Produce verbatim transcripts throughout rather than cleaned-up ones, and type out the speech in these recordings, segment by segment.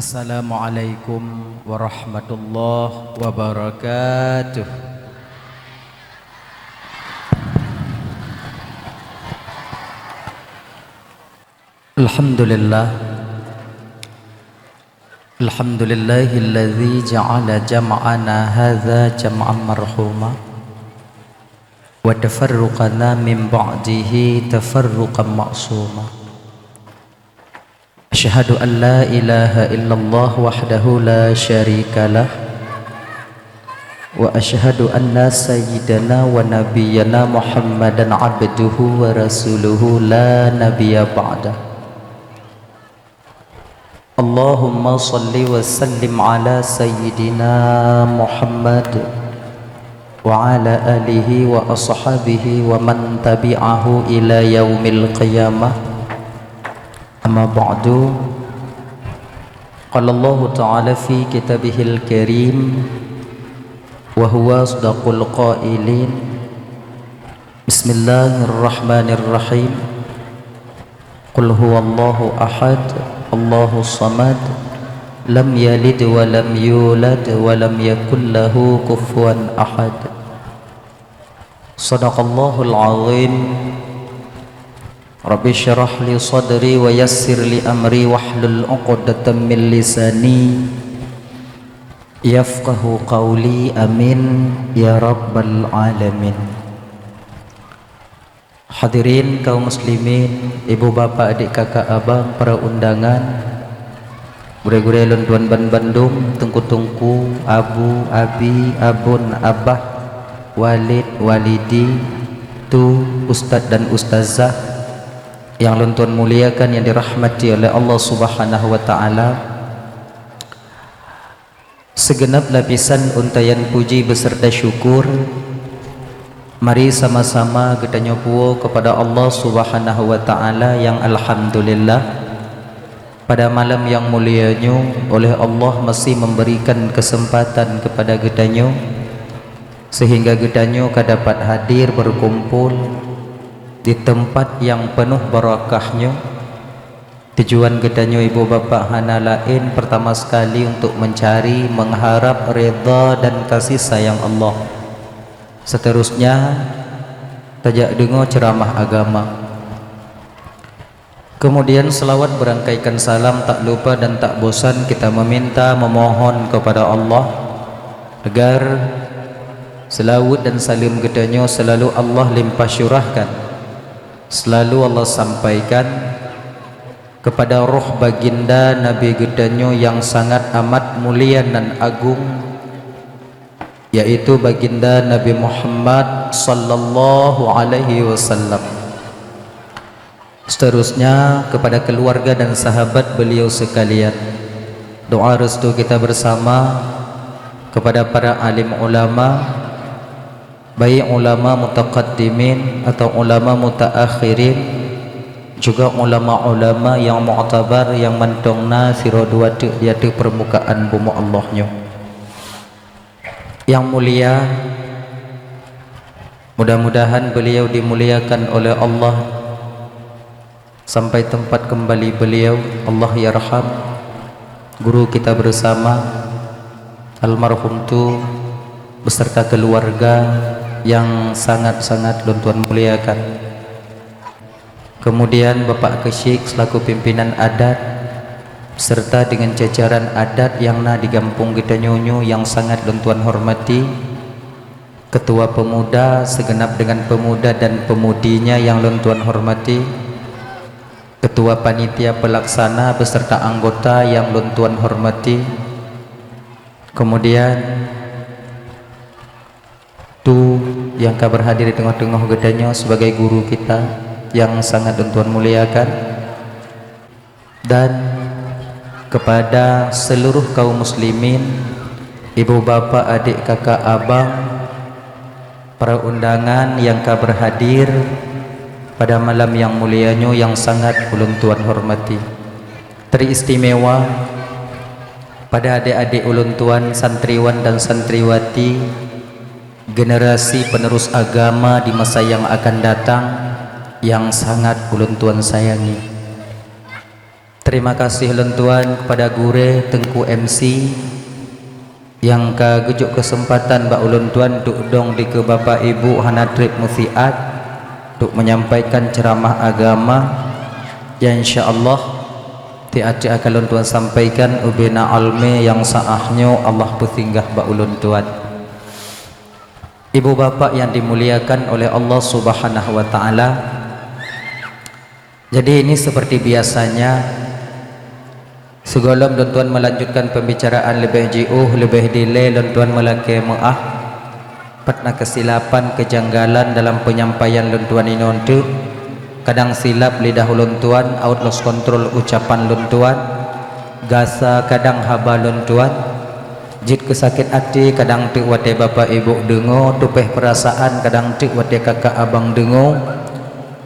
Assalamualaikum warahmatullahi wabarakatuh. Alhamdulillah. Alhamdulillahilladzi ja'ala jam'ana hadza jam'an marhuma, wa tafarruqana min ba'dihi tafarruqan ma'suma. Asyhadu an la ilaha illallah wahdahu la syarikalah, wa asyhadu anna sayyidana wa nabiyyana Muhammadan abduhu wa rasuluhu la nabiyya ba'dah. Allahumma shalli wa sallim ala sayyidina Muhammad wa ala alihi wa ashabihi wa man tabi'ahu ila yaumil qiyamah. Amma ba'du. Qala Allahu ta'ala fi kitabihil karim, wa huwa asdaqul qailin. Bismillahirrahmanirrahim. Qul huwallahu ahad, Allahus samad, lam yalid wa lam yulad, wa lam yakul lahu kufuwan ahad. Shadaqallahul azim. Rabbi syrah li sadri wa yassir li amri wahlul uqdatam min lisani yafqahu qawli. Amin ya rabbal alamin. Hadirin kaum muslimin, ibu bapak, adik kakak abang, para undangan, gurée-gurée lôn tuan ban bandum, teungku-teungku, abu, abi, abon, abah, walid, walidi, tu, ustaz dan ustazah yang lôn tuan muliakan, yang dirahmati oleh Allah Subhanahu wa Ta'ala. Sigeunab lapisan untaian puji beuseurta syukur, mari sama-sama geutanyoe puwoe keupada Allah Subhanahu wa Ta'ala nyang alhamdulillah, pada malam nyang mulia nyoe oleh Allah masih memberikan kesempatan keupada geutanyoe sehingga geutanyoe ka dapat hadir beukumpul di teumpat nyang peunoh barakah nyoe. Tujuan geutanyoe ibu bapak hana laén, pertama sekali untuk mencari, mengharap ridha dan kasih sayang Allah. Seterusnya, tajak deungoe ceuramah agama. Kemudian selawat berangkaikan salam, tak lupa dan tak bosan kita meminta, memohon kepada Allah agar selawat dan salam geutanyoe selalu Allah limpah curahkan, selalu Allah sampaikan kepada roh baginda Nabi geutanyoe nyang sangat amat mulia nan agung, yaitu baginda Nabi Muhammad sallallahu alaihi wasallam. Seterusnya, kepada keluarga dan sahabat beliau sekalian. Doa restu kita bersama kepada para alim ulama, baik ulama mutaqaddimin atau ulama mutaakhirin, juga ulama-ulama nyang muktabar nyang mantong na sidroe dua teuk di ateueh peurmukaan bumoe Allah nyoe. Nyang mulia, mudah-mudahan beliau dimuliakan oleh Allah sampai tempat kembali beliau, Allah yarham guru kita bersama, almarhum Tu, beserta keluarga yang sangat-sangat lôn tuan muliakan. Kemudian Bapak Keuchik selaku pimpinan adat, serta dengan jajaran adat nyang na di gampông geutanyoe nyoe nyang sangat lôn tuan hormati, Ketua Pemuda, segenap dengan pemuda dan pemudinya yang lôn tuan hormati, Ketua Panitia Pelaksana beserta anggota yang lôn tuan hormati, kemudian Tu yang ka berhadir di teungoh-teungoh geutanyoe sebagai guru kita yang sangat lôn tuan muliakan, dan kepada seluruh kaum muslimin, ibu, bapak, adik, kakak, abang, para undangan yang ka berhadir pada malam yang mulia nyoe yang sangat ulôn tuan hormati. Teristimewa pada adik-adik ulôn tuan, santriwan dan santriwati, generasi penerus agama di masa yang akan datang yang sangat ulôn tuan sayangi. Terima kasih lôn tuan kepada gurée Teungku M C nyang ka geujok keuseumpatan bak ulôn tuan untuk dong dikeue Bapak Ibu hana treb meusiat untuk menyampaikan ceramah agama. Ya, insya Allah, tieb-tieb akan lôn tuan sampaikan ubena almé nyang saah nyoe Allah peusinggah bak ulôn tuan. Ibu bapak yang dimuliakan oleh Allah Subhanahu wa Ta'ala, jadi ini seperti biasanya, sigohlom lôn tuan melanjutkan pembicaraan leubeh jiôh, leubeh dilée lôn tuan meulakée meuáh, pat na keusilapan, keujanggalan dalam penyampaian lôn tuan inoe teuk. Kadang silap lidah ulôn tuan, out lost control ucapan lôn tuan, gasa kadang haba lôn tuan, jeuet keusakét até kadang teuk watée bapak ibu deungoe, tupéh peurasaan kadang teuk watée kakak abang deungoe.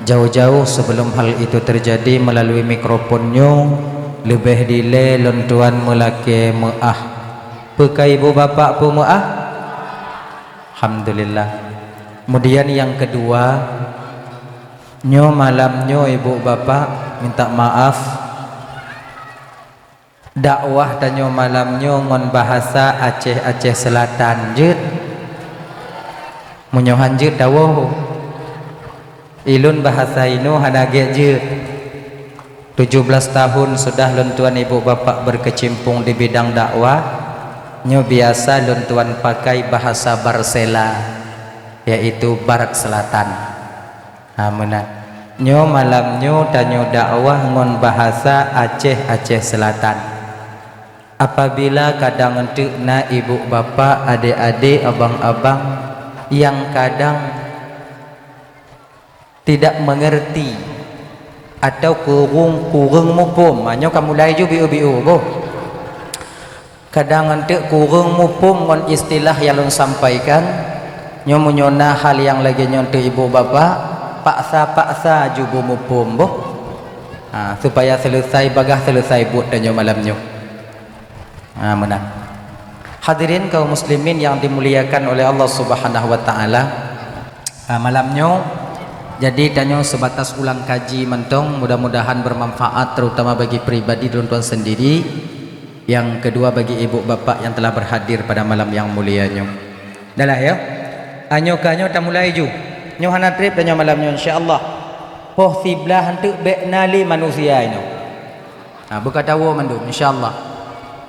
Jauh-jauh sebelum hal itu terjadi, melalui mikrofon nyoe, leubeh dilée lôn tuan meulakée meuáh. Peu ka ibu bapak peumeuáh? Alhamdulillah. Kemudian yang kedua, nyoe malam nyoe ibu bapak minta maaf, dakwah tanyoe malam nyoe ngon bahasa Aceh, Aceh Selatan jeuet. Meunyoe han jeuet tawoe. Ilôn bahasa inoe hana gét jeuet. Tujuh belas tahun sudah lôn tuan ibu bapak berkecimpung di bidang dakwah. Nyoe biasa lôn tuan pakai bahasa Barsela, yaitu Barat Selatan. Ha, meunan. Nyoe malam nyoe tanyoe dakwah ngon bahasa Aceh, Aceh Selatan. Apabila kadang enteuk na ibu bapak, adek-adek, abang-abang yang kadang tidak mengerti atau kurung, kurung muphom, ha, nyoe ka mulai ju biu-biu boh. Kadang enteuk kurung muphom ngon istilah nyang lôn sampaikan. Nyoe meunyoe na hal nyang lagée nyoe enteuk ibu bapak, paksa-paksa ju beumuphom boh. Ha, supaya selesai bagah selesai buet tanyoe malam nyoe. Ha, meunan. Hadirin kaum muslimin yang dimuliakan oleh Allah Subhanahu wa Ta'ala. Ha, malam nyoe, jadi tanyoe sebatas ulang kaji mantong, mudah-mudahan bermanfaat, terutama bagi pribadi lôn tuan sendiri. Yang kedua, bagi ibu bapak yang telah berhadir pada malam yang mulia nyoe. Dah lah ya. Anyoe ka nyoe tamulai ju. Nyoe hana treb tanyoe malam nyoe, insya Allah. Poh siblaih enteuk bék na lé manusia inoe. Ha, beuka tawoe mandum, insya Allah.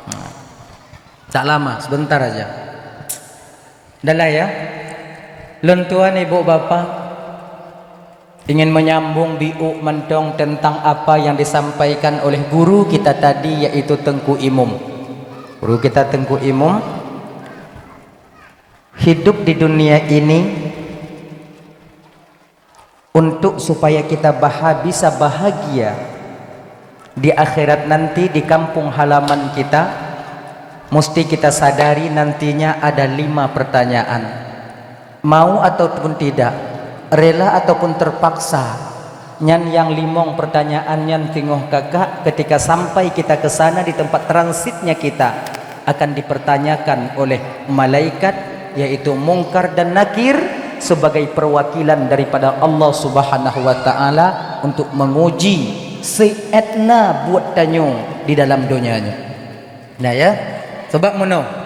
Ha. Tak lama, sebentar aja. Dah lah ya. Lôn tuan ibu bapak ingin menyambung biuk mantong tentang apa yang disampaikan oleh guru kita tadi, yaitu Teungku Imum. Guru kita Teungku Imum, hidup di dunia ini untuk supaya kita baha-, bisa bahagia di akhirat nanti di kampung halaman kita, mesti kita sadari nantinya ada lima pertanyaan. Mau ataupun tidak, rela ataupun terpaksa, nyan nyang limong pertanyaan nyan singoh kakak ketika sampai kita ke sana di tempat transitnya kita akan dipertanyakan oleh malaikat, yaitu Mungkar dan Nakir, sebagai perwakilan daripada Allah Subhanahu wa Ta'ala untuk menguji siat na buet tanyoe di dalam donya nyoe. Nah ya, sebab meunoe.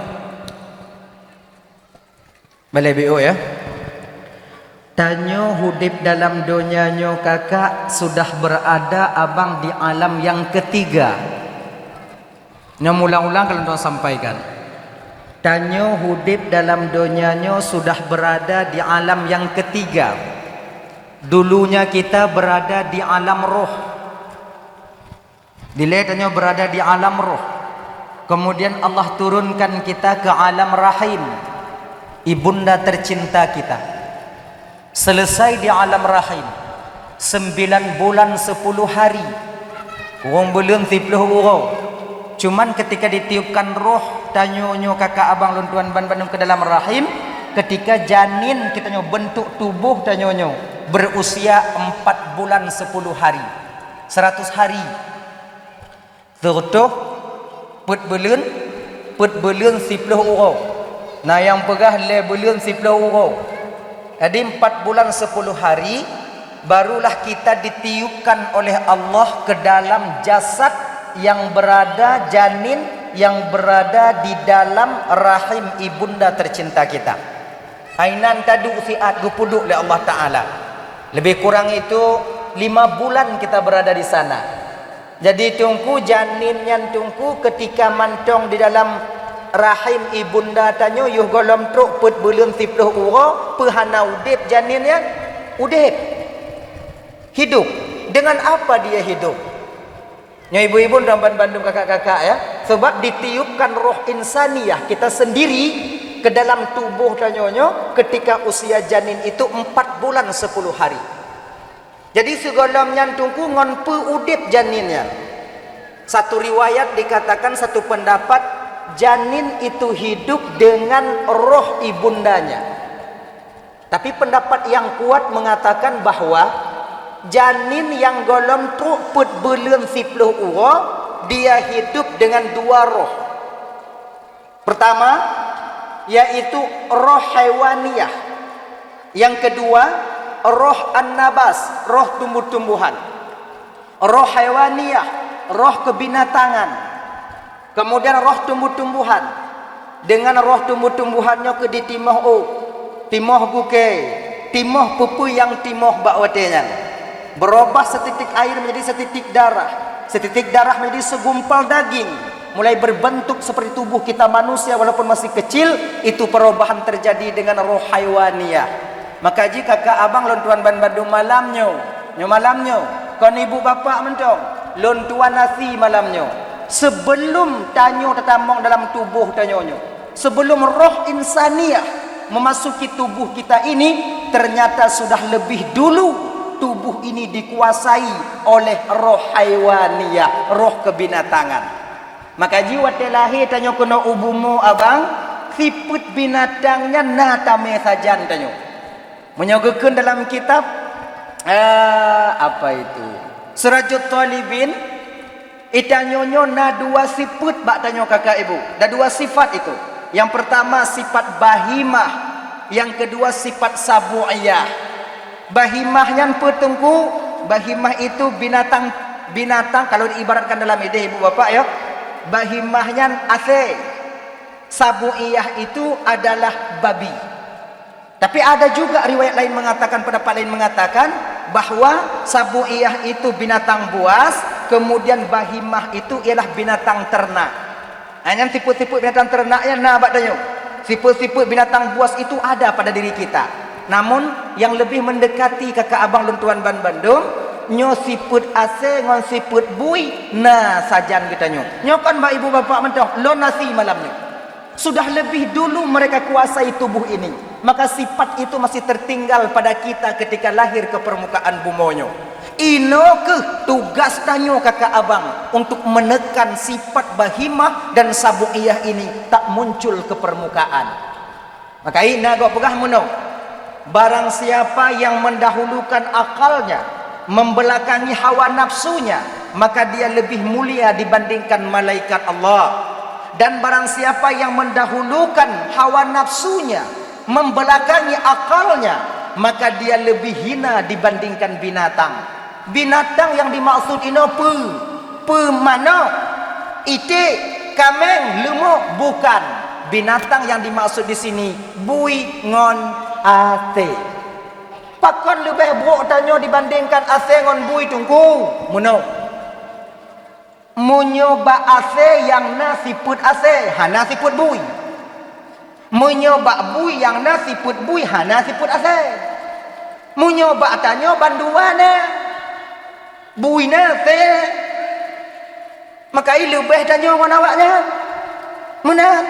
Balai biu ya. Tanyoe udeb dalam donya nyoe kakak sudah berada abang di alam yang ketiga. Nyoe ulang-ulang ka lôn tuan sampaikan. Tanyoe udeb dalam donya nyoe sudah berada di alam yang ketiga. Dulunya kita berada di alam roh. Dilée tanyoe berada di alam roh. Kemudian Allah turunkan kita ke alam rahim, ibunda tercinta kita. Selesai di alam rahim, sembilan bulan sepuluh hari, kurong buleuen siploh uroe. Cuman ketika ditiupkan roh tanyoe nyoe kakak abang lôn tuan ban bandum ke dalam rahim, ketika janin kita nyoe, bentuk tubuh tanyoe nyoe berusia empat bulan sepuluh hari, seratus hari. Seutoh peuet buleuen, peuet buleuen siploh uroe. Na nyang peugah lhée buleuen siploh uroe. Jadi empat bulan sepuluh hari, barulah kita ditiupkan oleh Allah ke dalam jasad yang berada, janin yang berada di dalam rahim ibunda tercinta kita. Hainan taduek siat geupeuduek lé Allah Ta'ala. Lebih kurang itu lima bulan kita berada di sana. Jadi Teungku, janin nyan Teungku, ketika mantong di dalam rahim ibunda tanyoe, yoh gohlom trok peuet buleuen siplôh uroe, peu hana udeb janin nyan? Udeb. Hidup. Dengan apa dia hidup? Nyoe ibu-ibu dan ban-, bandum kakak-kakak ya. Sebab ditiupkan roh insaniyah kita sendiri ke dalam tubuh tanyoe nyoe ketika usia janin itu empat bulan sepuluh hari. Jadi sigohlom nyan Teungku ngon peu udeb janin nyan. Satu riwayat dikatakan, satu pendapat, janin itu hidup dengan roh ibundanya. Tapi pendapat yang kuat mengatakan bahwa janin nyang gohlom trok peuet buleuen siplôh uroe, dia hidup dengan dua roh. Pertama, yaitu roh haiwaniyah. Yang kedua, roh an-nabas, roh tumbuh-tumbuhan. Roh haiwaniyah, roh kebinatangan. Kemudian roh tumbuh-tumbuhan. Dengan roh tumbuh-tumbuhan nyoe keu ditimoh ôk, timoh gukée, timoh peue-peue nyang timoh bak watée nyan. Berubah setitik air menjadi setitik darah, setitik darah menjadi segumpal daging, mulai berbentuk seperti tubuh kita manusia walaupun masih kecil. Itu perubahan terjadi dengan roh haiwaniyah. Maka jih kakak abang lôn tuan ban bandum malam nyoe, nyoe malam nyoe, kon ibu bapak mantong, lôn tuan nasi malam nyoe. Sebelum tanyoe tatamong dalam tuboh tanyoe nyoe, sebelum roh insaniah memasuki tubuh kita ini, ternyata sudah lebih dulu tubuh ini dikuasai oleh roh haiwaniyah, roh kebinatangan. Maka jih watée lahé tanyoe keunoe u bumoe abang, sifeuet binatang nyan na tamé sajan tanyoe. Meunyoe geukheun dalam kitab, eh, apa itu? Sirajut Thalibin, itanyoe nyoe na dua sifeuet bak tanyoe kakak ibu. Na dua sifat itu. Yang pertama sifat bahimah, yang kedua sifat sabu'iyah. Bahimah nyan peue Teungku? Bahimah itu binatang, binatang kalau diibaratkan dalam ideh ibu bapak ya. Bahimah nyan asée. Sabu'iyah itu adalah babi. Tapi ada juga riwayat lain mengatakan, pendapat lain mengatakan bahwa sabu'iyah itu binatang buas, kemudian bahimah itu ialah binatang ternak. Ha, nyan sifeuet-sifeuet binatang ternak nyan na bak tanyoe. Sifeuet-sifeuet binatang buas itu ada pada diri kita. Namun yang lebih mendekati kakak abang lôn tuan ban bandum, nyoe sifeuet asée ngon sifeuet bui na sajan geutanyoe. Nyoe kon bak ibu bapak mantong, lôn nasi malam nyoe. Sudah lebih dulu mereka kuasai tubuh ini, maka sifat itu masih tertinggal pada kita ketika lahir ke permukaan bumoe nyoe. Inoe kheueh tugas tanyoe kakak abang untuk menekan sifat bahimah dan sabu'iyah ini tak muncul ke permukaan. Maka ina gok peugah meunoe, barang siapa yang mendahulukan akalnya, membelakangi hawa nafsunya, maka dia lebih mulia dibandingkan malaikat Allah. Dan barang siapa yang mendahulukan hawa nafsunya, membelakangi akalnya, maka dia lebih hina dibandingkan binatang. Binatang yang dimaksud inoe peue? Peue manok, iték, kaméng, leumok? Bukan. Binatang yang dimaksud di sini bui ngon asée. Pakon leubeh brok tanyoe dibandingkan asée ngon bui Teungku? Meunoe. Meunyoe bak asée nyang na sifeuet asée, hana sifeuet bui. Meunyoe bak bui nyang na sifeuet bui, hana sifeuet asée. Meunyoe bak tanyoe bandua na, bui na, asée na, maka i leubeh tanyoe ngon awaknyan. Meunan.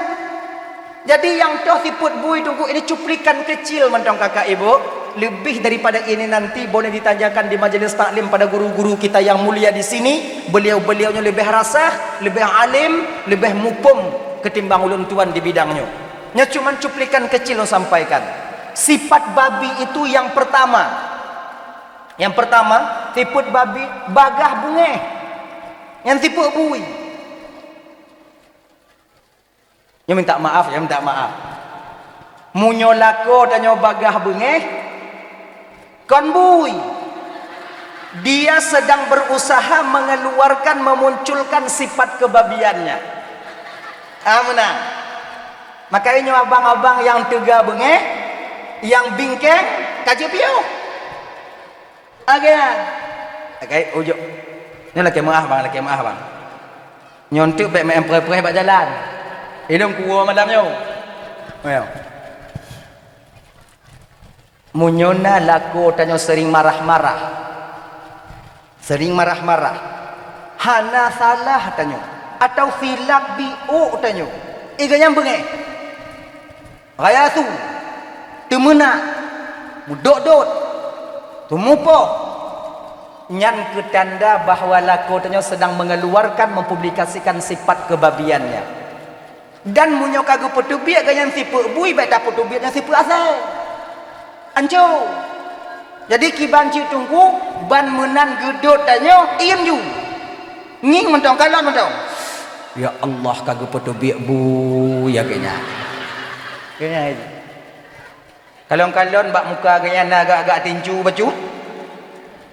Jadi nyang toh sifeuet bui Teungku ini cuplikan kecil mantong kakak ibu. Lebih daripada ini nanti boleh ditanyakan di majelis taklim pada guru-guru kita yang mulia di sini. Beliau-beliau nyoe lebih rasah, lebih alim, lebih mupom ketimbang ulôn tuan di bidang nyoe. Nyoe cuman cuplikan kecil lôn sampaikan. Sifat babi itu yang pertama. Yang pertama, sifeuet babi bagah beungéh. Nyang sifeuet bui. Nyoe minta maaf, ya, minta maaf. Meunyoe lakoe tanyoe bagah beungéh, kon bui. Dia sedang berusaha mengeluarkan, memunculkan sifat kebabiannya. Ameunan. Maka inyoe abang-abang nyang teuga beungéh, nyang bingkeng, ka jeuet piôh. Agak. Agak, ujok. Nyoe lakée meuah, bang, lakée meuah, bang. Nyoe teuk bék meu'en preh-preh bak jalan. Ilôn kuwoe malam nyoe. Ayo. Meunyoe na lakoe tanyoe sering marah-marah, sering marah-marah, hana salah tanyoe, atawa silap biôk tanyoe, iga nyang beungéh, raya su, teumeunak, meudot-dot, teumupoh, nyan keu tanda bahwa lakoe tanyoe sedang mengeluarkan, mempublikasikan sifat kebabiannya. Dan meunyoe ka geupeuteubiet geuh nyan sifeuet bui, bék tapeuteubiet nyan sifeuet asée. Anco. Jadi kiban cit teungku, ban meunan geudot tanyoe, iem ju. Ngieng mantong, kalon mantong. Ya Allah, ka geupeuteubiet bui, ya keunya. Keunya itu. Kalon-kalon bak muka geuh nyan na agak-agak tincu bacut.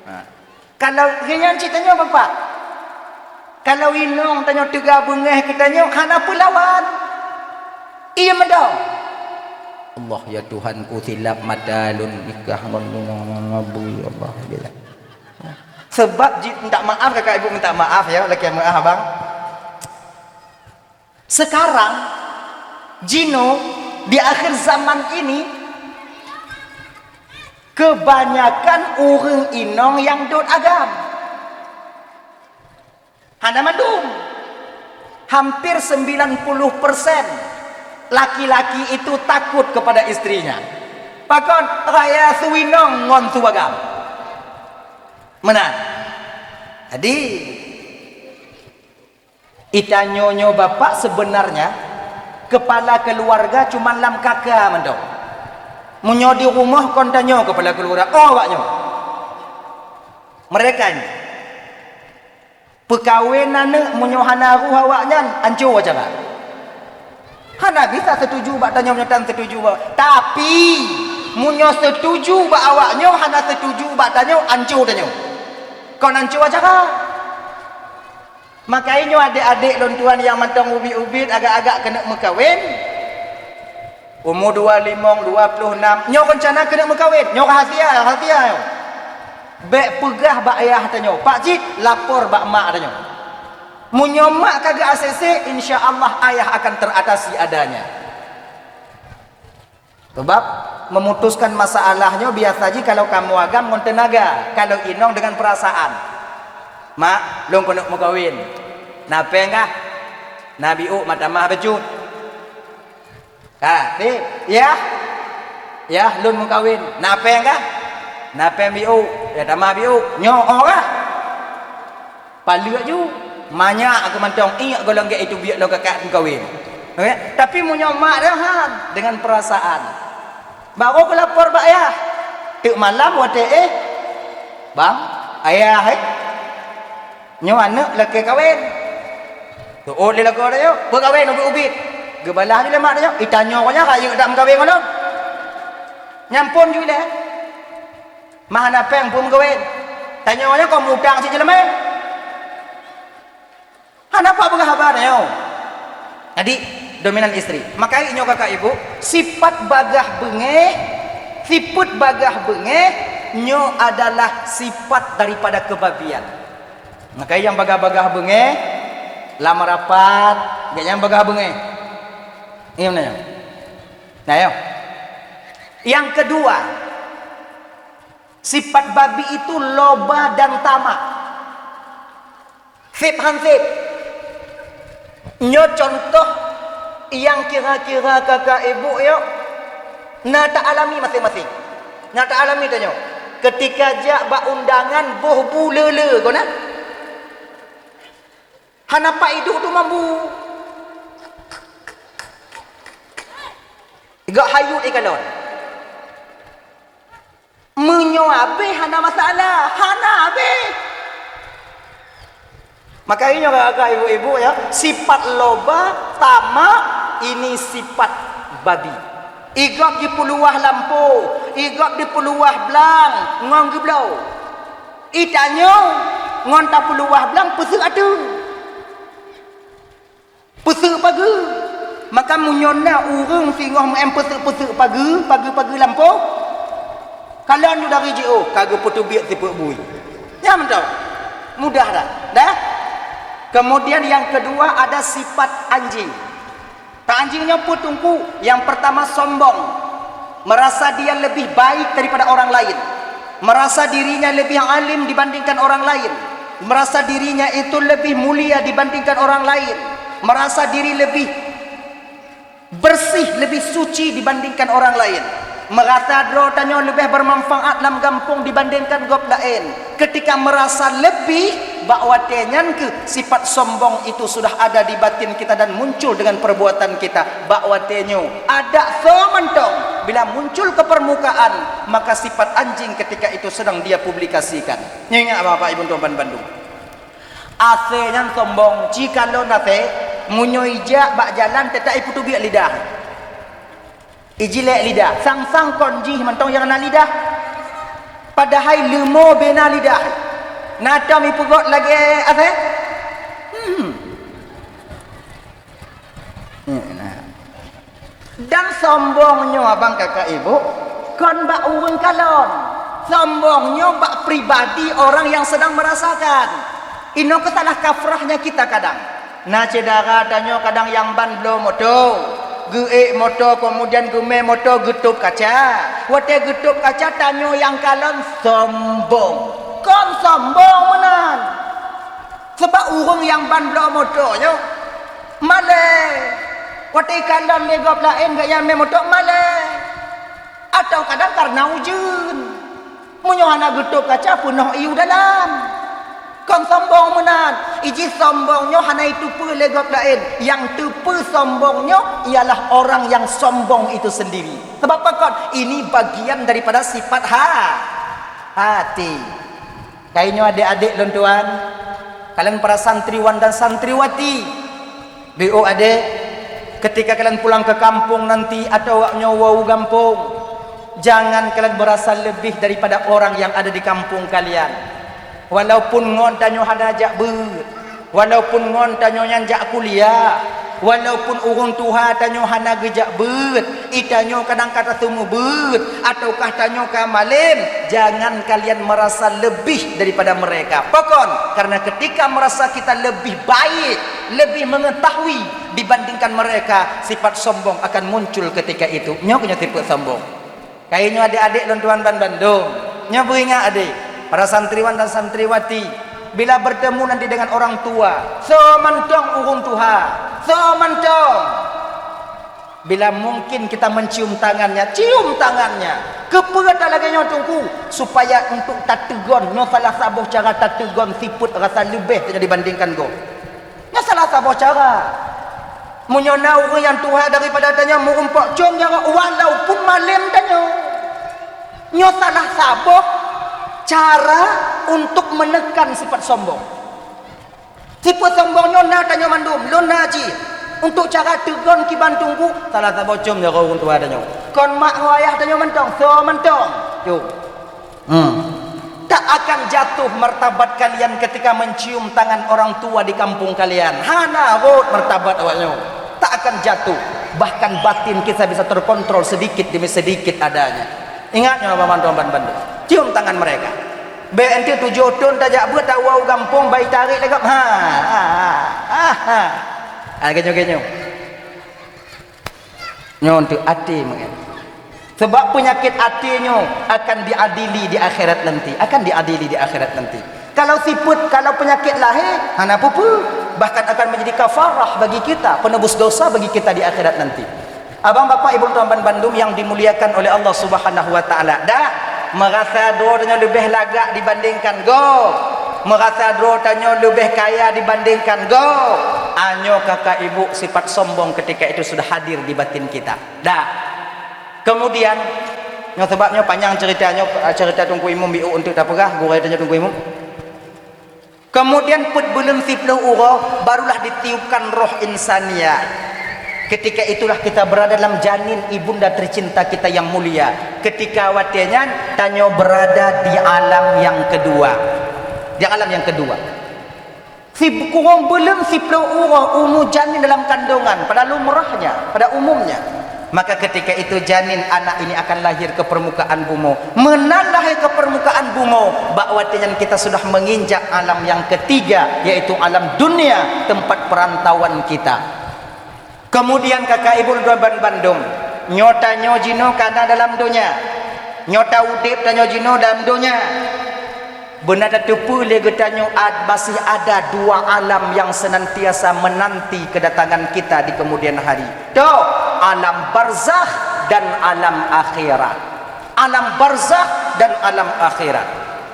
Ha. Kalau geuh nyan cit tanyoe, Bapak, kalau inong tanyoe teuga beungéh keu tanyoe, hana peulawan. Iya meudoe. Allah, ya Tuhanku, silap mata lôn nikah ngon, ngon, ngon, ngon, ngon, ya Allah, ya. Sebab ji-, minta maaf, kakak ibu minta maaf ya, lakée meuah abang. Sekarang, jinoe di akhir zaman ini, kebanyakan ureuëng inong nyang dot agam. Hana mandum. Hampir sembilan puluh persen laki-laki itu takut kepada istrinya. Pakon? Raya su inong ngon su agam. Meunan. Jadi, Itanyoe nyoe bapak sebenarnya kepala keluarga cuman lam kaka mantong. Meunyoe di rumoh kon tanyoe kepala keluarga, oh awaknyoe. Mereka ini. Peukawen aneuk meunyoe hana roh awaknyan, anco acara. Hana bisa setuju bak tanyoe meunyoe tan setuju bak. Tapi, meunyoe setuju bak awaknyoe hana setuju bak tanyoe, anco tanyoe. Kon anco acara. Maka inyoe adék-adék lôn tuan nyang mantong ubit-ubit agak-agak keuneuk meukawen, umu dua limong, dua ploh nam, nyoe reuncana keuneuk meukawen, nyoe rahasia, rahasia nyoe. Bék peugah bak ayah tanyoe, pak cit lapor bak mak tanyoe. Meunyoe mak ka geuasek-sek, insya Allah ayah akan teratasi adanya. Sebab memutuskan masalah nyoe biasa jih kalau kamoe agam ngon teunaga, kalau inong deungon peurasaan. Mak, lôn keuneuk meukawen. Na péng kah? Na biôk, ma tamah bacut. Ka, di, yah. Yah, lôn meukawen. Na péng kah? Na péng biôk, ya tamah biôk. Nyoe oh kah? Paleuek ju, manyak aku mantong, iek goh lagée itu biet lôn kakak meukawen. Oke? Tapi meunyoe mak dah han, dengan perasaan. Baru geulapor bak ayah. Teuk malam watée éh, "Bang, ayah, eh, nyoe aneuk lakée kawen." Teuôt lé lakoe tanyoe, "Beukawen ubit-ubit." Geubalah ju lé mak tanyoe, "Itanyoe nyan rayeuk dak meukawen ngon lôn." Nyan phon ju lé. Mah hana péng peue meukawen. Tanyoe nyoe kon mutang cit jeuleumé. Hana pat peugah haba tanyoe. Jadi, dominan istri. Maka inyoe kakak ibu, sifat bagah beungéh, sifat bagah beungéh nyoe adalah sifat daripada kebabian. Maka nyang bagah-bagah beungéh, lam rapat, gét nyang bagah beungéh. Ingat nyoe. Nah, yo. Yang kedua, sifat babi itu loba dan tamak. Sép han sép. Nyoe contoh nyang kira-kira kakak ibu nyoe na ta alami maséng-maséng. Na ta alami tanyoe. Ketika jak bak undangan boh bu le-le kon na. Hana pat iduek tu mambu. Gak hayut ikalon. Meunyoe abéh hana masalah, hana abéh. Maka inyoe kakak ibu-ibu ya, sifat loba, tamak, ini sifat babi. Igop jipeuluwah lampôh, igop jipeuluwah blang ngon geubloe. Itanyoe ngon tapeuluwah blang peuseuk ateueh. Peuseuk pageue. Maka meunyoe na ureuëng singoh meu'en peuseuk-peuseuk pageue, pageue-pageue lampôh, kalon nyoe dari jiôh ka geupeuteubiet sifeuet bui. Nyan mantong. Mudah dah. Dah? Kemudian yang kedua ada sifat anjing. Anjing nyoe peue Teungku? Yang pertama sombong. Merasa dia lebih baik daripada orang lain. Merasa dirinya lebih alim dibandingkan orang lain. Merasa dirinya itu lebih mulia dibandingkan orang lain. Merasa diri lebih bersih, lebih suci dibandingkan orang lain. Merasa droe tanyoe leubeh bermanfaat lam gampông dibandingkan gob laén. Ketika merasa lebih, bak watée nyan keuh sifat sombong itu sudah ada di batin kita dan muncul dengan perbuatan kita. Bak watée nyoe, adak soe mantong bila muncul ke permukaan, maka sifat anjing ketika itu sedang dia publikasikan. Nyoe ingat Bapak Ibu tuan ban bandum. Asée nyan sombong, ci kalon asée, meunyoe ijak bak jalan teutap ipeuteubiet lidah. Ijilek lidah, sang-sang kon jih mantong nyang na lidah. Padahai leumo bena lidah. Na tom ipeugot lagée asée? Hmm. Hmm, nah. Dan sombong nyoe abang kakak ibu, kon bak ureuëng kalon. Sombong nyoe bak pribadi orang yang sedang merasakan. Inoe keuh salah kafrahnya kita kadang. Na syedara tanyoe kadang nyang ban bloe moto, geuék moto, kemudian geumé moto geutôb kaca. Watée geutôb kaca tanyoe nyang kalon sombong. Kon sombong meunan. Sebab ureuëng nyang ban bloe moto nyoe malée. Watée ikalon lé gob laén geuh nyang mé moto malée. Atawa kadang kareuna ujeuen. Meunyoe hana geutôb kaca peunoh ié u dalam. Kon sombong meunan, iji sombong nyoe hana iteupeue lé gob laén. Nyang teupeue sombong nyoe ialah orang yang sombong itu sendiri. Sebab pakon? Ini bagian daripada sifat ha, hati. Kainyoe adék-adék lôn tuan, kalian para santriwan dan santriwati, biôh adék, ketika kalian pulang ke kampung nanti atau awak nyoe woe u gampông, jangan kalian merasa lebih daripada orang yang ada di kampung kalian. Walaupun ngon tanyoe hana jak beuet, walaupun ngon tanyoe nyan jak kuliah, walaupun ureuëng tuha tanyoe hana geujak beuet, itanyoe kadang ka tateumé beuet, ataukah tanyoe ka malém, jangan kalian merasa lebih daripada mereka. Pakon? Karena ketika merasa kita lebih baik, lebih mengetahui dibandingkan mereka, sifat sombong akan muncul ketika itu. Nyoe keuh nyoe tipe sombong. Kainyoe adék-adék lôn tuan ban bandum, nyoe beuingat adék, para santriwan dan santriwati, bila bertemu nanti dengan orang tua, soe mantong ureuëng tuha, soe mantong. Bila mungkin kita mencium tangannya, cium tangannya. Keupeue ta lagée nyoe Teungku? Supaya untuk tateugon, nyoe salah saboh cara tateugon sifeuet rasa leubeh dibandingkan gob. Nyoe salah saboh cara. Meunyoe na ureuëng nyang tuha daripada tanyoe meurumpok com jaroe walaupun malém tanyoe. Nyoe salah saboh cara untuk menekan sifat sombong. Sifat sombong nyoe na tanyoe mandum, lôn na jih. Untuk cara teugon kiban Teungku, salah saboh com jaroe ureuëng tuha tanyoe. Kon mak ngon ayah tanyoe mantong, soe mantong. Yuk. Hmm. Tak akan jatuh martabat kalian ketika mencium tangan orang tua di kampung kalian. Hana rhot martabat awak nyoe. Tak akan jatuh. Bahkan batin kita bisa terkontrol sedikit demi sedikit adanya. Ingat nyoe, Bapak Tuan ban bandum. Cium tangan mereka. Bék enti tujoh thon tajak beuet tawoe u gampông bai tarék lagak. Ha, ha, ha, ha. Ha, genyo-genyo. Nyoe untuk até meu'en. Sebab penyakit até nyoe akan diadili di akhirat nanti, akan diadili di akhirat nanti. Kalau sifat, kalau penyakit lahé, hana peue-peue, bahkan akan menjadi kafarah bagi kita, penebus dosa bagi kita di akhirat nanti. Abang, bapak, ibu, tuan ban bandum yang dimuliakan oleh Allah Subhanahu wa Taala, dak merasa droe tanyoe leubeh lagak dibandingkan gob, merasa droe tanyoe leubeh kaya dibandingkan gob. Anyoe kakak ibu, sifat sombong ketika itu sudah hadir di batin kita. Dah. Kemudian, nyoe sebabnya panjang cerita nyoe, cerita Teungku Imum biôh untuk tapeugah, gurée tanyoe Teungku Imum. Kemudian peuet buleuen siplôh uroe, barulah ditiupkan roh insaniah. Ketika itulah kita berada dalam janin ibunda tercinta kita yang mulia. Ketika watée nyan, tanyoe berada di alam yang kedua. Di alam yang kedua. Sikureueng buleuen siplôh uroe umu janin dalam kandungan, pada lumrahnya, pada umumnya. Maka ketika itu janin anak ini akan lahir ke permukaan bumoe. Meunan lahir ke permukaan bumoe, bak watée nyan kita sudah menginjak alam yang ketiga, yaitu alam dunia, tempat perantauan kita. Kemudian kakak ibu dan ban bandum, nyoe tanyoe jinoe kana dalam donya. Nyoe ta udeb tanyoe jinoe dalam donya. Beuna tateupeue lé geutanyoe ad-, masih ada dua alam yang senantiasa menanti kedatangan kita di kemudian hari. Toh, alam barzakh dan alam akhirat. Alam barzakh dan alam akhirat.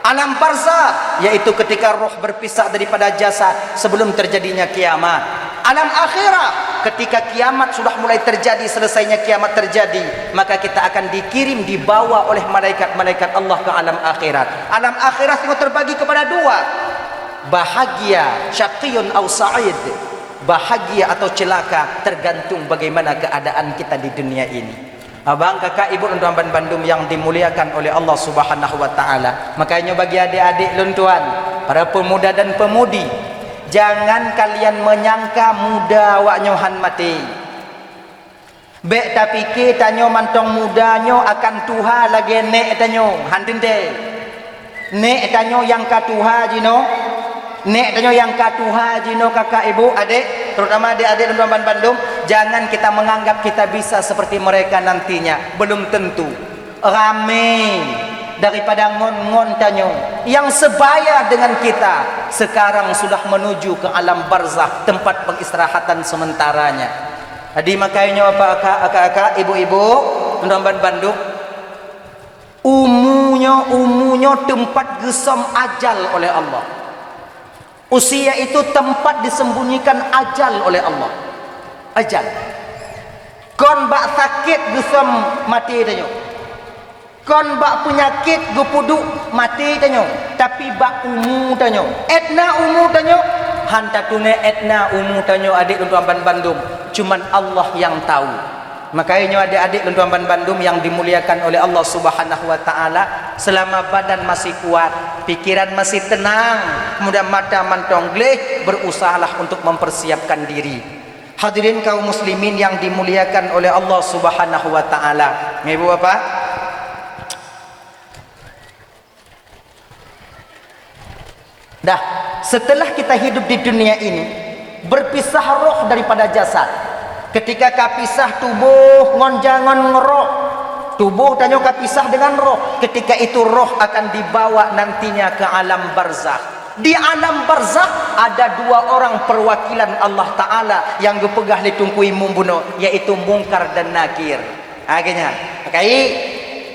Alam barzakh, yaitu ketika roh berpisah daripada jasad sebelum terjadinya kiamat. Alam akhirat, ketika kiamat sudah mulai terjadi, selesainya kiamat terjadi, maka kita akan dikirim, dibawa oleh malaikat-malaikat Allah ke alam akhirat. Alam akhirat itu terbagi kepada dua. Bahagia, syaqiyun au sa'id. Bahagia atau celaka tergantung bagaimana keadaan kita di dunia ini. Abang, kakak, ibu, lôn tuan ban bandum yang dimuliakan oleh Allah Subhanahu wa Ta'ala. Makanya bagi adik-adik lôn tuan, para pemuda dan pemudi, jangan kalian menyangka muda awak nyoe han maté. Bék tapike tanyoe mantong muda nyoe akan tuha lagée nék tanyoe, han teuntée. Nék tanyoe nyang ka tuha jinoe, nék tanyoe nyang ka tuha jinoe, kakak, ibu, adik, terutama adik-adik lôn tuan ban bandum, jangan kita menganggap kita bisa seperti mereka nantinya. Belum tentu. Ramé daripada ngon-ngon tanyoe yang sebaya dengan kita sekarang sudah menuju ke alam barzakh, tempat pengistirahatan sementaranya. Jadi, makanya apa, akak-akak, ibu-ibu, lôn tuan ban bandum, Umu nyoe, umu nyoe teumpat geusöm ajal oleh Allah. Usia itu tempat disembunyikan ajal oleh Allah. Ajal. Kon bak sakét geusöm maté tanyoe. Kon bak peunyakét geupeuduek maté tanyoe. Tapi bak umu tanyoe. Ét na umu tanyoe? Han tatuné ét na umu tanyoe, adik lôn tuan ban bandum. Cuman Allah yang tahu. Makanya nyoe adik-adik lôn tuan ban bandum yang dimuliakan oleh Allah Subhanahu wa Ta'ala, selama badan masih kuat, pikiran masih tenang, kemudian mata mantong gleh, berusahalah untuk mempersiapkan diri. Hadirin kaum muslimin yang dimuliakan oleh Allah Subhanahu wa Ta'ala. Ibu bapak, Dah, setelah kita hidup di dunia ini, berpisah roh daripada jasad. Ketika ka pisah tuboh ngon ja-, ngon roh, tuboh tanyoe ka pisah dengan roh. Ketika itu roh akan dibawa nantinya ke alam barzakh. Di alam barzakh ada dua orang perwakilan Allah Ta'ala yang geupeugah lé Teungku Imum bunoe, yaitu Mungkar dan Nakir. Ha, geuhnyan. Makai,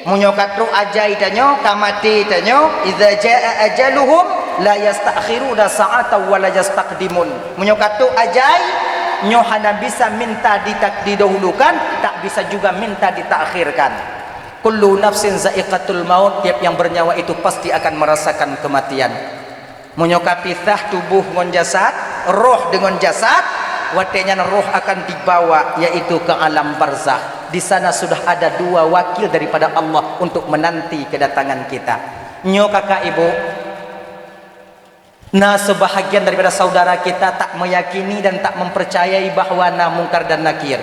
meunyoe ka trok ajai tanyoe, ka maté tanyoe, "Idza jaa ajaluhum la yasta'khiruna sa'atan wa la yastaqdimun." Meunyoe ka trok ajai, nyoe hana bisa minta ditak-, didahulukan, tak bisa juga minta ditakhirkan. "Kullu nafsin za'iqatul maut," tiap yang bernyawa itu pasti akan merasakan kematian. Meunyoe ka pisah tuboh ngon jasad, roh deungon jasad, watée nyan roh akan dibawa, yaitu ke alam barzakh. Di sana sudah ada dua wakil daripada Allah untuk menanti kedatangan kita. Nyoe, kakak ibu, na sebahagian daripada saudara kita tak meyakini dan tak mempercayai bahwa na Mungkar dan Nakir.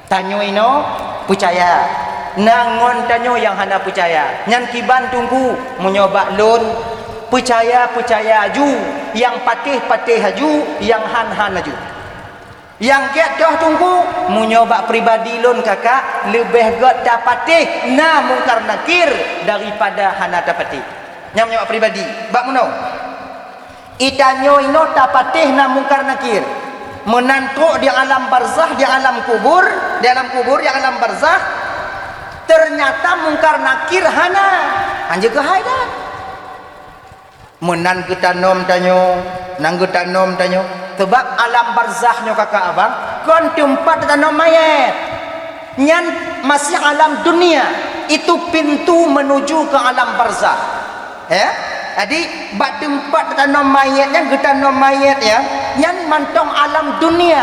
Tanyoe inoe peucaya, na ngon tanyoe nyang hana peucaya. Nyan kiban Teungku, meunyoe bak lôn, peucaya-peucaya aju, nyang patéh-patéh aju, nyang han-han aju. Nyang gét toh Teungku, meunyoe bak pribadi lôn, kakak, leubeh gét tapatéh na Mungkar Nakir daripada hana tapatéh. Nyan meunyoe bak pribadi, bak meunoe. Di tanyoe inoe tapatéh na Mungkar Nakir. Meunan trok di alam barzakh, di alam kubur, di alam kubur, di alam barzakh, ternyata Mungkar Nakir hana. Hanjeuet keuhai that. Meunan geutanom tanyoe, nan geutanom tanyoe. Sebab alam barzakh nyoe, kakak abang, kon teumpat tanom manyét. Nyan masih alam dunia, itu pintu menuju ke alam barzakh. Ya? Jadi, bak teumpat tanom manyét nyan, geutanom manyét nyan, nyan mantong alam dunia.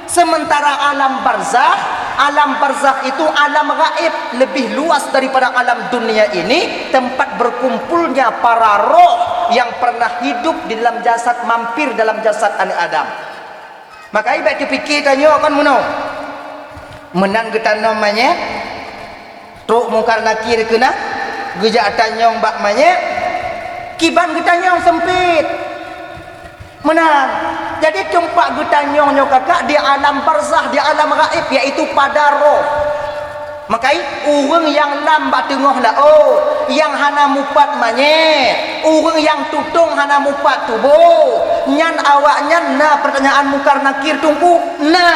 Sementara alam barzakh, alam barzakh itu alam gaib, lebih luas daripada alam dunia ini, tempat berkumpulnya para roh nyang pernah hidup di dalam jasad, mampir dalam jasad aneuk Adam. Maka i bék teupike tanyoe kon meunoe. Meunan geutanom manyét, trok Mungkar Nakir keunan, geujak tanyong bak manyét, kiban geutanyong seumpit. Meunan. Jadi teumpat geutanyong nyoe kakak di alam barzah, di alam gaib, yaitu pada roh. Maka i ureuëng nyang lam bak teungoh laôt, nyang hana mupat manyét, ureuëng nyang tutong hana mupat tuboh, nyan awaknyan na peurtanyaan Mungkar Nakir Teungku? Na.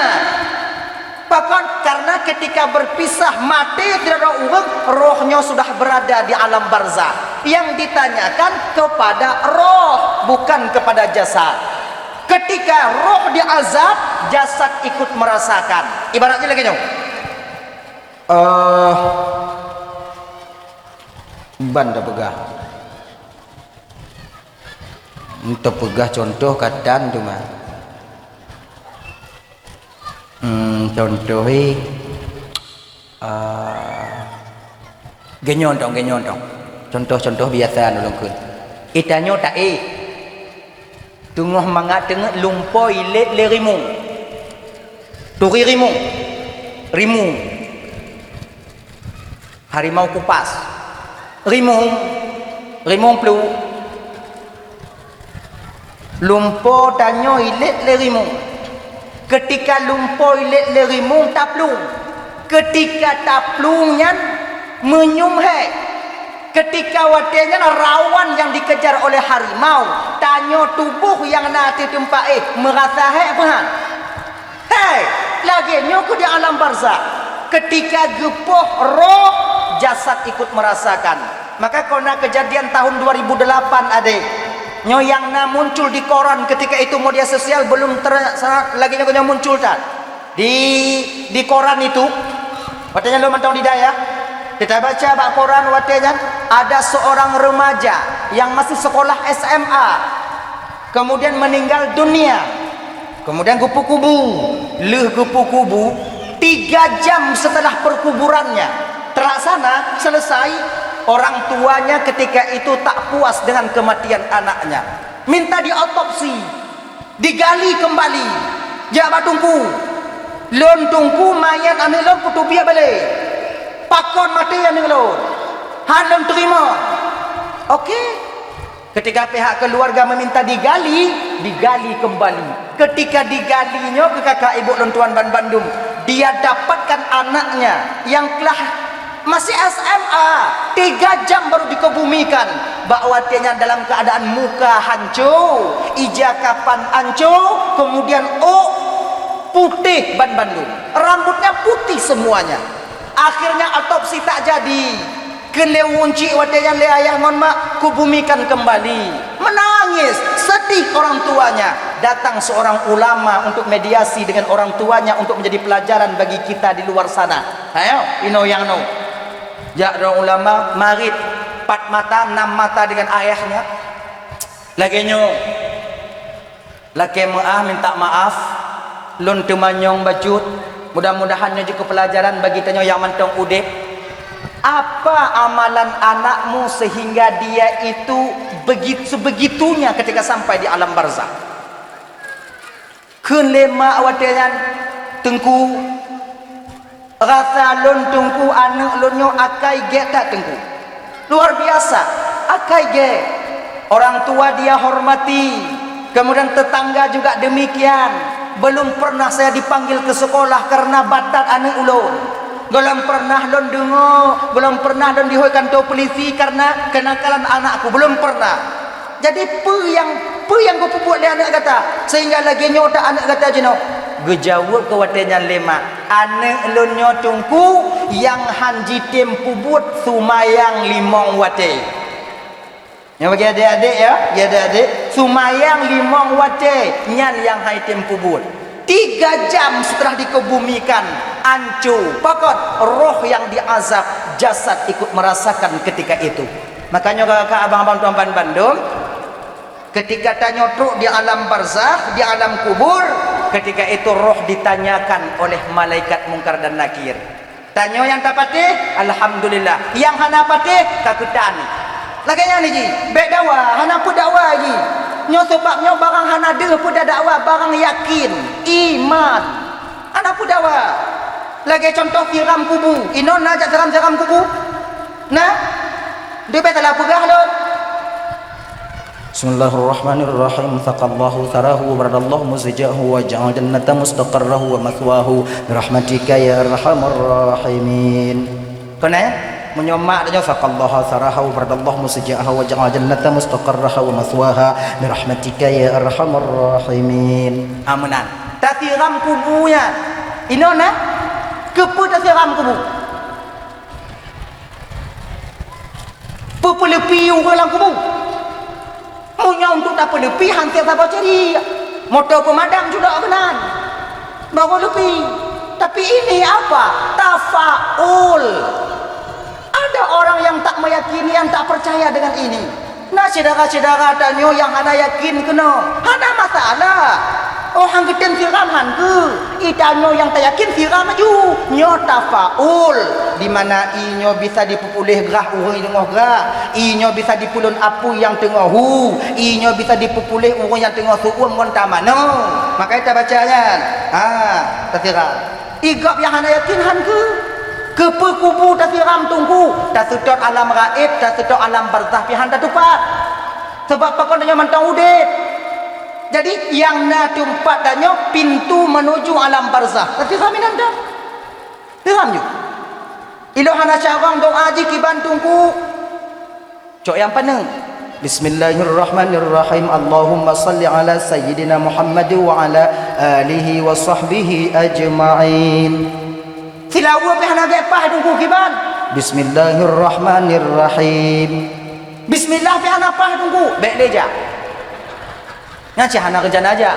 Pakon? Karena ketika berpisah, mati sidroe ureuëng, rohnya sudah berada di alam barzah. Yang ditanyakan kepada roh, bukan kepada jasad. Ketika roh diazab, jasad ikut merasakan. Ibaratnya lagée nyoe. Eh, ban tapeugah. Tapeugah contoh katan tu mah. Hmm, contoh, eh, ah, geunyoe tong, geunyoe tong. Contoh-contoh biasa ulôn kheun. Itanyoe taéh. Teungoh mangat teungeut lumpo ilét lé rimueng. Turi rimueng. Rimueng. Harimau kupas. Rimueng. Rimueng plu. Lumpo tanyoe ilét lé rimueng. Ketika lumpo ilét lé rimueng, taplueng. Ketika taplueng nyan, meunyum hék. Ketika watée nyan rawan nyang dikejar oleh harimau, tanyoe tuboh nyang na ateueh teumpat éh meurasa hék peue han? Hei, lagée nyoe keuh di alam barzakh. Ketika geupoh roh, jasad ikut merasakan. Maka kona kejadian tahun dua ribu delapan, adek. Nyoe nyang na muncul di koran ketika itu, media sosial belum ter-, sa-, lagée nyoe, nyoe muncul that. Di, di koran itu, watée nyan lôn mantong di dayah, kita baca bak koran watée nyan, ada seorang remaja yang masih sekolah S M A, kemudian meninggal dunia. Kemudian geupeukubu. Lheueh geupeukubu, tiga jam setelah perkuburannya terlaksana, selesai, orang tuanya ketika itu tak puas dengan kematian anaknya. Minta diotopsi, digali kembali. Jak bak teungku. "Lôn teungku, manyét aneuk lôn peuteubiet balek. Pakon maté aneuk lôn? Han lôn teurimong." Oke. Ketika pihak keluarga meminta digali, digali kembali. Ketika digali nyoe keu kakak ibu lôn tuan ban bandum, dia dapatkan anaknya yang telah masih S M A, tiga jam baru dikebumikan. Bak watée nyan dalam keadaan muka hancô, ija kapan hancô, kemudian ôk putéh ban bandum. Rambutnya putih semuanya. Akhirnya otopsi tak jadi. Keu lé wunci watée nyan lé ayah ngon mak, kubumikan kembali. Menangis, sedih orang tuanya. Datang seorang ulama untuk mediasi dengan orang tuanya untuk menjadi pelajaran bagi kita di luar sana. Ayo, inoe nyang noe. Jak droe ulama, marit, pat mata, nam mata dengan ayahnya. Lagée nyoe. Lakée meuáh, minta maaf, lôn teumanyong bacut. Mudah-mudahan nyoe jeuet keu peulajaran bagi tanyoe nyang mantong udeb. Apa amalan anakmu sehingga dia itu begit-, sebegitunya ketika sampai di alam barzakh? Kheun lé mak watée nyan, "Teungku, rasa lôn teungku aneuk lôn nyoe akai gét that teungku. Luar biasa, akai gét. Orang tua dia hormati, kemudian tetangga juga demikian. Belum pernah saya dipanggil ke sekolah karena batat aneuk ulôn. Belum pernah lôn deungoe, belum pernah lôn dihôi kantô polisi karena kenakalan anakku, belum pernah." Jadi, peue nyang, peue nyang geupeubuet lé aneuk gata sehingga lagée nyoe that aneuk gata jinoe? Geujaweueb keu watée nyan lé mak, "Aneuk lôn nyoe teungku nyang han jitem peubuet sumayang limong watée." Nyoe bagi adek-adek ya, ya adek-adek, sumayang limong watée nyan nyang han jitem peubuet. Tiga jam setelah dikebumikan, anco. Pakon? Roh nyang diazab, jasad ikut merasakan ketika itu. Makanya kakak, abang-abang, tuan ban bandum, ketika tanyoe trok di alam barzakh, di alam kubur, ketika itu roh ditanyakan oleh malaikat Mungkar dan Nakir. Tanyoe nyang tapatéh, alhamdulillah. Nyang hana patéh, ka keutan. Lagée nyan jih, bék dakwa, hana peue dakwa jih. Nyoe sabab nyoe barang hana deuh peue dakwa, barang yakin, iman. Hana peue dakwa. Lagée cuntoh siram kubu. Inoe na jak siram-siram kubu? Na? Deuh bék salah peugah lôn. Bismillahirrahmanirrahim. Saqallahu tharahu wa baradallahu muzjahu wa ja'al jannata mustaqarrahu wa mathwahu. Birahmatika ya arhamar rahimin. Keunan, meunyoe mak tanyoe, saqallaha saraha wa baradallahu musja'aha wa ja'ala jannata mustaqarraha wa mathwaha, birahmatika ya arhamar rahimin. Ah, meunan. Tasiram kubu nyan. Inoe na? Keupeue tasiram kubu? Peue peuleupi ureuëng lam kubu? Meunyoe untuk tapeuleupi, han sép saboh ciri. Moto peumadam culok keunan. Baru leupi. Tapi ini apa? Tafaul. Ada orang yang tak meyakini, yang tak percaya dengan ini. Na syedara-syedara tanyoe nyang hana yakin keunoe. Hana masalah. Oh, han geutem siram han keuh. Itanyoe nyang tayakin siram laju. Nyoe tafaul, di mana ie nyoe bisa dipeupuléh grah ureuëng nyang teungoh grah, ie nyoe bisa dipeulon apui nyang teungoh hu, ie nyoe bisa dipeupuléh ureuëng nyang teungoh seu-uem ngon tamanoe. Makajih tabaca nyan. Ha, tasiram. Ie gob nyang hana yakin han keuh. Keupeue kubu tasiram teungku? Taseutôt alam gaéb, taseutôt alam barzah pih han tatupat. Sabab pakon tanyoe mantong udeb. Jadi, nyang na teumpat tanyoe pintu menuju alam barzah. Tapi kami nanda. Paham ju? Ilôn hana carông doa jih kiban teungku. Cok nyang paneuk. Bismillahirrahmanirrahim. Allahumma salli ala sayyidina Muhammad wa ala alihi wa sahbihi ajma'in. Silaweue pih hana gét paih teungku kiban. Bismillahirrahmanirrahim. Bismillah pih hana paih teungku. Bék lé jak. Nyan cit hana rencana jak.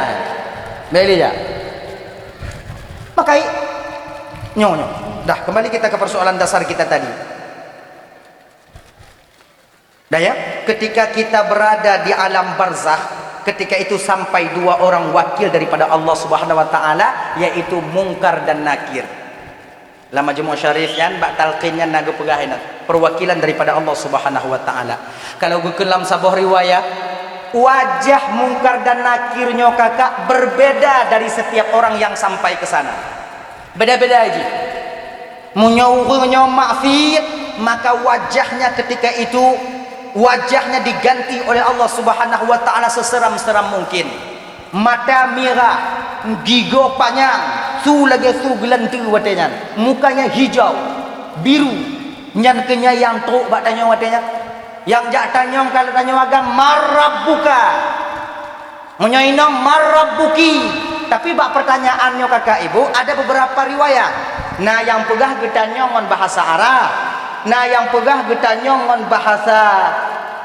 Bék lé jak. Makai. Nyoe, nyoe. Dah, kembali kita ke persoalan dasar kita tadi. Dah ya, ketika kita berada di alam barzakh, ketika itu sampai dua orang wakil daripada Allah Subhanahu wa Taala, yaitu Mungkar dan Nakir. Lam Majmu' Syarif nyan, bak talqin nyan na geupeugah inan, perwakilan daripada Allah Subhanahu wa Taala. Kalau geukheun lam saboh riwayat, wajah Mungkar dan Nakir nyoe kakak berbeda dari setiap orang yang sampai ke sana. Beda-beda jih. Meunyoe ureuëng nyoe maksiet, maka wajahnya ketika itu, wajahnya diganti oleh Allah Subhanahu wa Taala seseram-seram mungkin. Mata mirah, gigoe panyang, su lagée su geulanteue watée nyan. Mukanya hijau, biru. Nyan keuh nyan nyang trok bak tanyoe watée nyan. Nyang jak tanyong ka lheueh tanyoe agam, "Man rabbuka?" Meunyoe inong, "Man rabbuki?" Tapi bak pertanyaan nyoe kakak ibu, ada beberapa riwayat. Na nyang peugah geutanyong ngon bahasa Arab, na nyang peugah geutanyong ngon bahasa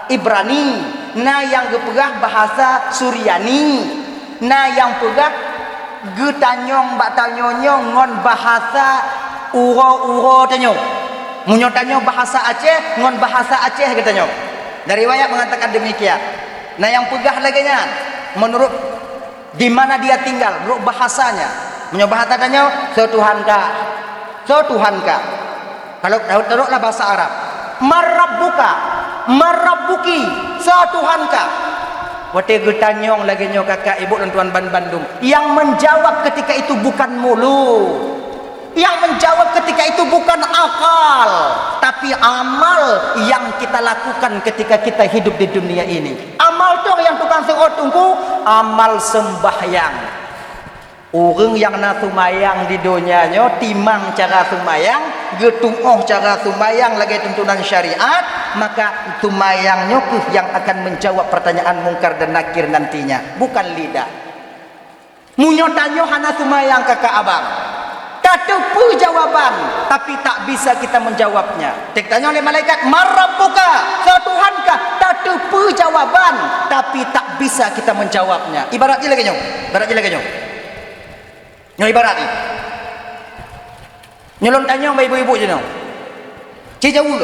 Ibrani, na nyang geupeugah bahasa Suryani, na nyang peugah geutanyong bak tanyoe nyoe ngon bahasa uroe-uroe tanyoe. Meunyoe tanyoe bahasa Aceh, ngon bahasa Aceh geutanyong. Dan riwayat mengatakan demikian. Na nyang peugah lagée nyan, menurut di mana dia tinggal, menurut bahasanya. Meunyoe bahasa tanyoe, "Soe Tuhan kah? Soe Tuhan kah?" Kalau tahu-tahu lah bahasa Arab. "Man rabbuka? Man rabbuki? Soe Tuhan kah?" Watée geutanyong lagée nyoe kakak ibu dan tuan ban bandum, yang menjawab ketika itu bukan mulut. Yang menjawab ketika itu bukan akal, tapi amal yang kita lakukan ketika kita hidup di dunia ini. Amal toh nyang tukang seuôt teungku, amal sembahyang. Ureuëng nyang na seumayang di donya nyoe, timang cara seumayang, geutuoh cara seumayang lagée tuntunan syariat, maka seumayang nyoe keuh nyang akan menjawab pertanyaan Mungkar dan Nakir nantinya, bukan lidah. Meunyoe tanyoe hana seumayang kakak abang, tateupeue jawaban, tapi tak bisa kita menjawabnya. Teuk tanyong lé malaikat, "Man rabbuka?" Soe Tuhan kah? Tateupeue jawaban, tapi tak bisa kita menjawabnya. Ibarat jih lagée nyoe. Ibarat jih lagée nyoe. Nyoe ibarat jih. Nyoe lôn tanyong bak ibu-ibu jinoe. Ci jaweueb.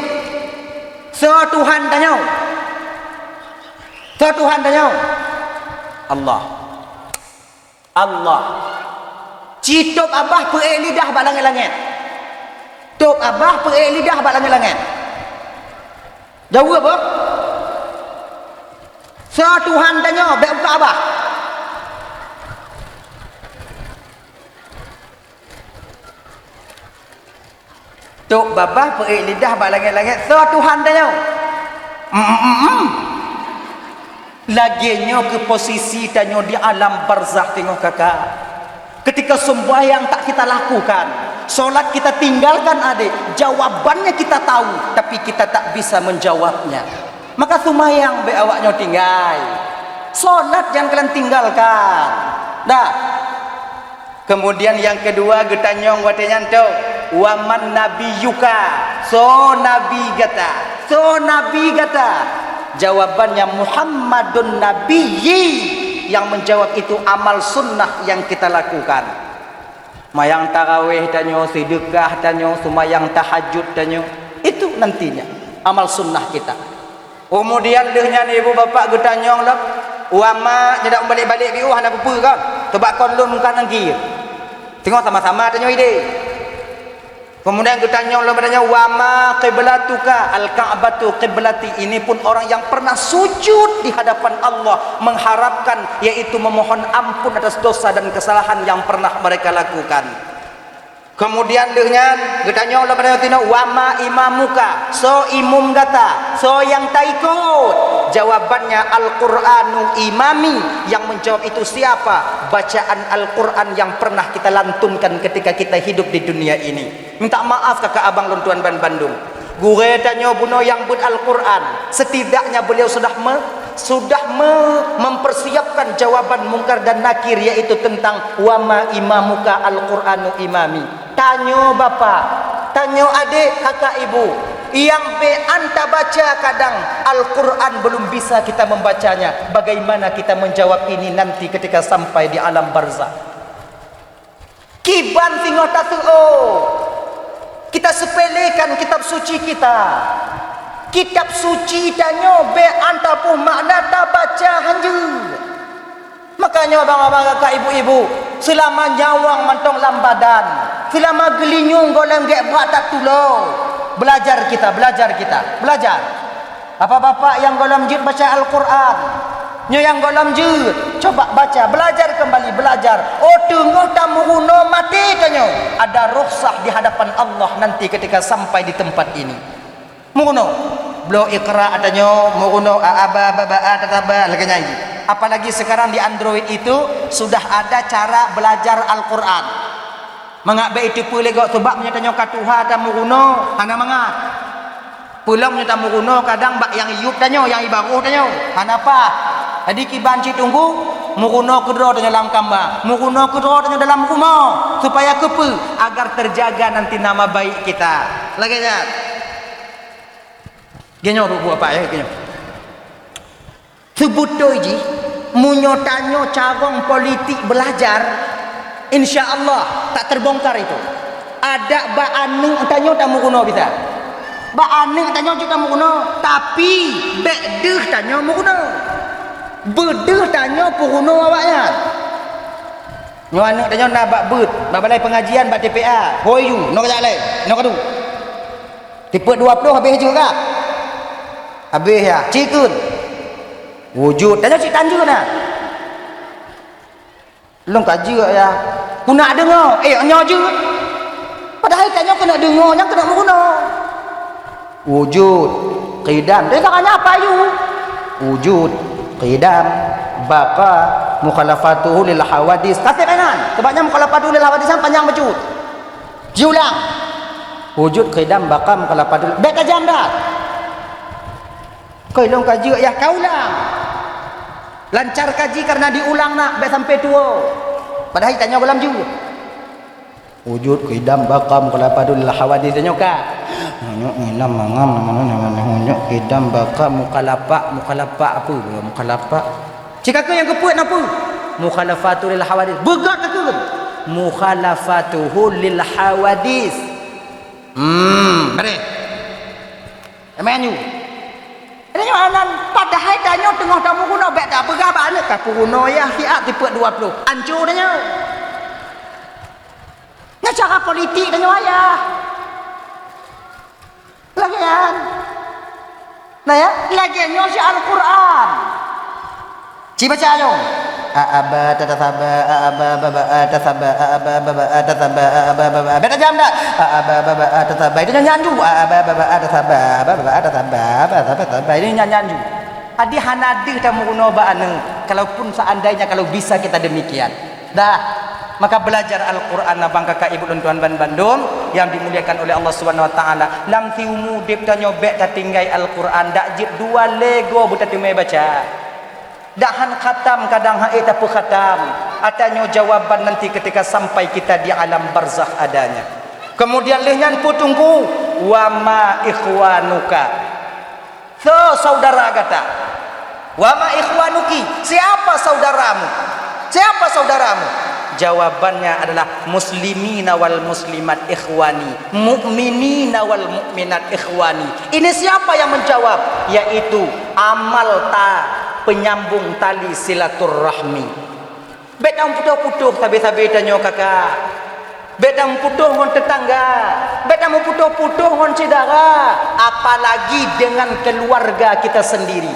Soe Tuhan tanyoe? Soe Tuhan tanyoe? Allah. Allah. Ci tôb abah peuék lidah bak langét-langét. Tôb abah peuék lidah bak langét-langét. Jaweueb apa? Soe Tuhan tanyoe, bék uka babah. Tok babah peuék lidah bak langét-langét, soe Tuhan tanyoe? Mm, mm, mm, mm. Lagée nyoe keuh posisi tanyoe di alam barzakh teungoh kakak. Ketika sembahyang tak kita lakukan, salat kita tinggalkan, adik, jawabannya kita tahu, tapi kita tak bisa menjawabnya. Maka seumayang bék awak nyoe tinggai. Salat jangan kalian tinggalkan. Dah. Kemudian nyang keudua geutanyong watée nyan toh, "Wa man nabiyyuka?" Soe nabi gata? Soe nabi gata? Jawabannya, "Muhammadun nabiyyi." Yang menjawab itu amal sunnah yang kita lakukan. Mayang tarawéh tanyoe, seudeukah tanyoe, seumayang tahajud tanyoe. Itu nantinya amal sunnah kita. Keumudian lheueh nyan ibu bapak geutanyong lom, "Wa ma," nyoe dak meubalek-balek piôh hana peue-peue kan? Teubak kon lôn mungkar nangkir. Teungoh sama-sama tanyoe idéh. Keumudian geutanyong lom tanyoe, "Wa ma qiblatuka?" "Al-Ka'batu qiblati." Ini pun orang yang pernah sujud di hadapan Allah mengharapkan, yaitu memohon ampun atas dosa dan kesalahan yang pernah mereka lakukan. Keumudian lheueh nyan geutanyong lom bak tanyoe, "Wa ma imamuka?" Soe imum gata? Soe nyang taikot? Jawabannya, "Al-Qur'anu imami." Yang menjawab itu siapa? Bacaan Al-Qur'an yang pernah kita lantunkan ketika kita hidup di dunia ini. Minta maaf kakak abang lôn tuan ban bandum. Gurée tanyoe bunoe nyang beuet Al-Qur'an, setidaknya beliau sudah me-, sudah me-, mempersiapkan jawaban Mungkar dan Nakir, yaitu tentang "Wa ma imamuka?" "Al-Qur'anu imami." Tanyoe bapak, tanyoe adék, kakak ibu, nyang bék an tabaca kadang Al-Qur'an belum bisa kita membacanya, bagaimana kita menjawab ini nanti ketika sampai di alam barzakh? Kiban singoh taseuôt. Kita sepelekan kitab suci kita. Kitab suci tanyoe bék an tapeue makna, tabaca hanjeuet. Makanya abang-abang, kakak, ibu-ibu, seulama nyawöng mantong lam badan, seulama geulinyueng gohlom gét brat that tulo, belajar kita, belajar kita, belajar. Bapak-bapak nyang gohlom jeuet baca Al-Qur'an, nyoe nyang gohlom jeuet, coba baca, belajar kembali, belajar. Oh, teungoh tameurunoe maté tanyoe, ada rukhsah di hadapan Allah nanti ketika sampai di tempat ini. Meurunoe, bloe Iqra tanyoe, meurunoe a, a, ba, ba, ba, a, ta, ta, ba, lagée nyan jih. Apalagi sekarang di Android itu sudah ada cara belajar Al-Qur'an. Mangat bék iteupeue lé gob, sabab meunyoe tanyoe ka tuha tameurunoe, hana mangat. Peulom nyoe tameurunoe kadang bak nyang yub tanyoe, nyang ibaroh tanyoe, hana paih. Jadi kiban cit teungku, meurunoe keudroe tanyoe lam kama, meurunoe keudroe tanyoe dalam rumoh, supaya keupeue? Agar terjaga nanti nama baik kita. Lagée nyan. Geuhnyoe buet-buet apa ya, geuhnyoe. Seubeutôi jih, meunyoe tanyoe carông politik beulajar, insya Allah tak terbongkar itu. Adak bak aneuëk tanyoe tameurunoe bisa. Bak aneuëk tanyoe jeuet tameurunoe, tapi bék deuh tanyoe meurunoe. Beudeuh tanyoe peurunoe awaknyan. Nyoe aneuëk tanyoe na bak beuet, bak balai pengajian, bak T P A, hôi ju, noe kajak lé, noe kadu. Tipeuet dua ploh habéh jeuet ka? Habéh ya, cikheun. Wujud, tanyoe cit tan jeuet na. Lôn ka jeuet ya. Ku nak deungoe, eh nyoe jeuet. Padahai tanyoe keuneuk deungoe, nyang keuneuk meurunoe. Wujud, qidam. Dari tangan apa yu? Wujud, qidam, baqa, mukhalafatuhu lil hawadis. Kaseb inan. Sebabnya mukhalafatuhu lil hawadis kan panjang bacut. Jiulang. Wujud, qidam, baqa, mukhalafatuhu. Bék tajam dah. Koi lôn ka jeuet yah ka ulang. Lancar kaji karena diulang nak bék sampai tuwo. Padahai tanyoe gohlom jeuet. Wujud, qidam, baqa, mukhalafatu lil hawadits nyoe ka. Nyoe ngilam mangam, nyoe qidam, baqa, mukhalafah, mukhalafah apa? Mukhalafah. Cik kakak nyang keupeuet napa? Mukhalafatu lil hawadits. Beugot kakak. Mukhalafatuhu lil hawadits. Hmm, bareh. Amin yu. Tanyoe anan padahai tanyoe teungoh tameurunoe bék tapeugah bak aneuk ka peurunoe yah siat tipeuet dua ploh. Anco tanyoe. Nyan cara politik tanyoe ayah. Lagée nyan. Nah ya, lagée nyoe si Al-Qur'an. Ci baca nyoe. A a ba ta ta sa ba, a a ba ba ba a ta sa ba, a a ba ba ba a ta sa ba, a a ba ba ba. Beta jam dak? A a ba ba ba a ta sa ba. Itu nyan nyan ju. A a ba ba ba a ta sa ba, a ba ba ba a ta sa ba, a ba sa ba sa ba. Ini nyan nyan ju. Adi hana deuh tameurunoe bak aneuk. Kalaupun seandainya kalau bisa kita demikian. Dah. Maka belajar Al-Quran, abang kakak ibu lôn tuan ban bandum yang dimuliakan oleh Allah Subhanahu Wa Taala. Lam siumu udeb tanyoe bèk tatinggai Al-Quran, dak jeuet dua lego beutateumé baca. Dak han khatam, kadang han ék tapeukhatam. Atanyoe jawaban nanti ketika sampai kita di alam barzakh adanya. Kemudian lheueh nyan peue teungku, wa ma ikhwanuka. Soe saudara gata? Wa ma ikhwanuki, siapa saudaramu? Siapa saudaramu? Jawabannya adalah muslimina wal muslimat ikhwani, mukminina wal mukminat ikhwani. Ini siapa yang menjawab? Yaitu amal ta penyambung tali silaturahmi. Bèk tameuputôh-putôh sabe-sabe tanyoe kakak. Bèk tameuputôh ngon teutangga. Bèk tameuputôh-putôh ngon syedara. Apalagi dengan keluarga kita sendiri.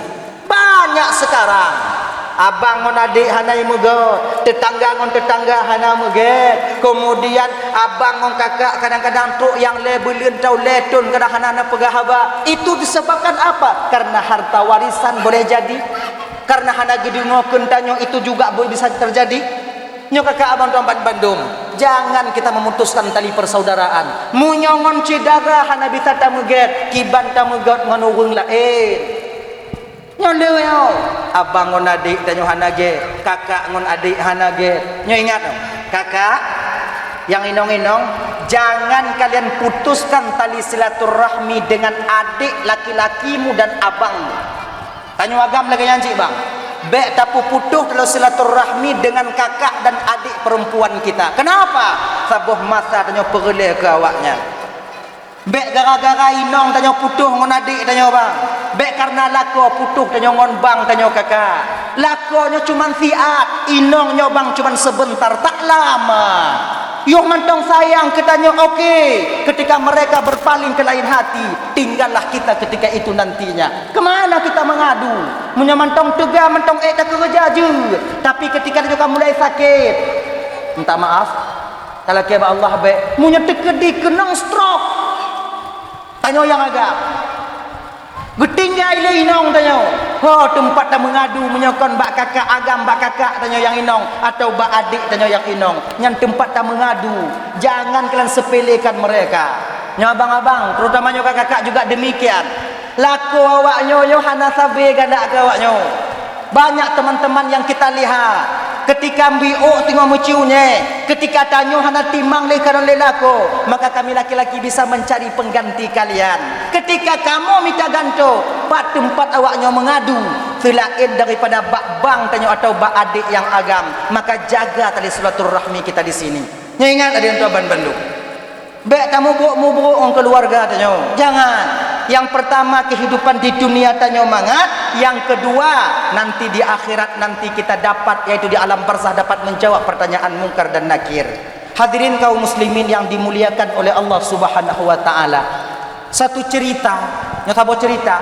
Banyak sekarang. Abang ngon adek hana meugèt, teutangga ngon teutangga hana meugèt. Kemudian abang ngon kakak kadang-kadang trok nyang lhèe buleuen atau lhèe thôn kadang hana na peugah haba. Itu disebabkan apa? Karena harta warisan boleh jadi. Karena hana geudeungoe keu tanyoe itu juga bisa terjadi. Nyoe kakak abang tuan ban bandum, jangan kita memutuskan tali persaudaraan. Meunyoe ngon syedara hana bisa tameugèt, kiban tameugèt ngon ureueng laén. Nyoe le nyoe, abang ngon adek tanyoe hana gèt, kakak ngon adek hana gèt. Nyoe ingat, kakak nyang inong-inong, jangan kalian putuskan tali silaturahmi dengan adik laki-lakimu dan abangmu. Tanyoe agam lagèe nyan cit bang. Bèk tapeuputôh tali silaturahmi dengan kakak dan adik perempuan kita. Kenapa? Saboh masa tanyoe peureulèe keu awaknyan. Bèk gara-gara inong tanyoe putôh ngon adik tanyoe bang. Bèk karena lakoe putôh tanyoe ngon bang tanyoe kakak. Lakoe nyoe cuman siat, inong nyoe bang cuman sebentar, tak lama. Yoh mantong sayang keu tanyoe oke, ketika mereka berpaling ke lain hati, tinggallah kita ketika itu nantinya. Kemana kita mengadu? Meunyoe mantong teuga, mantong ék takeureuja jeuet. Tapi ketika tanyoe ka mulai sakét, minta maaf, talakèe bak Allah bèk. Meunyoe teukeudi keunong stroke, tanyoe nyang agam. Geutinggai lé inong tanyoe. Ho teumpat tameungadu meunyoe kon bak kakak agam, bak kakak tanyoe nyang inong, atawa bak adék tanyoe nyang inong. Nyan teumpat tameungadu. Jangan kalian sepelekan mereka. Nyoe abang-abang, terutama nyoe kakak juga demikian. Lakoe awaknyoe nyoe hana sabe galak keu awaknyoe. Banyak teman-teman yang kita lihat, ketika mbiôk teungoh meucunyé, ketika tanyoe hana timang lé kanon lé lakoe, maka kami laki-laki bisa mencari pengganti kalian. Ketika kamoe mita gantoe, bak teumpat awaknyoe meungadu, seulaén daripada bak bang tanyoe atawa bak adék nyang agam, maka jaga tali silaturahmi kita di sini. Nyoe ingat, adik, untuk ban bandum. Bèk tamubrok-mubrok ngon keuluwarga tanyoe. Jangan. Yang pertama, kehidupan di dunia tanyoe mangat. Yang kedua, nanti di akhirat nanti kita dapat, yaitu di alam barzakh, dapat menjawab pertanyaan Mungkar dan Nakir. Hadirin kaum muslimin yang dimuliakan oleh Allah Subhanahu wa Ta'ala. Satu cerita, nyoe saboh cerita.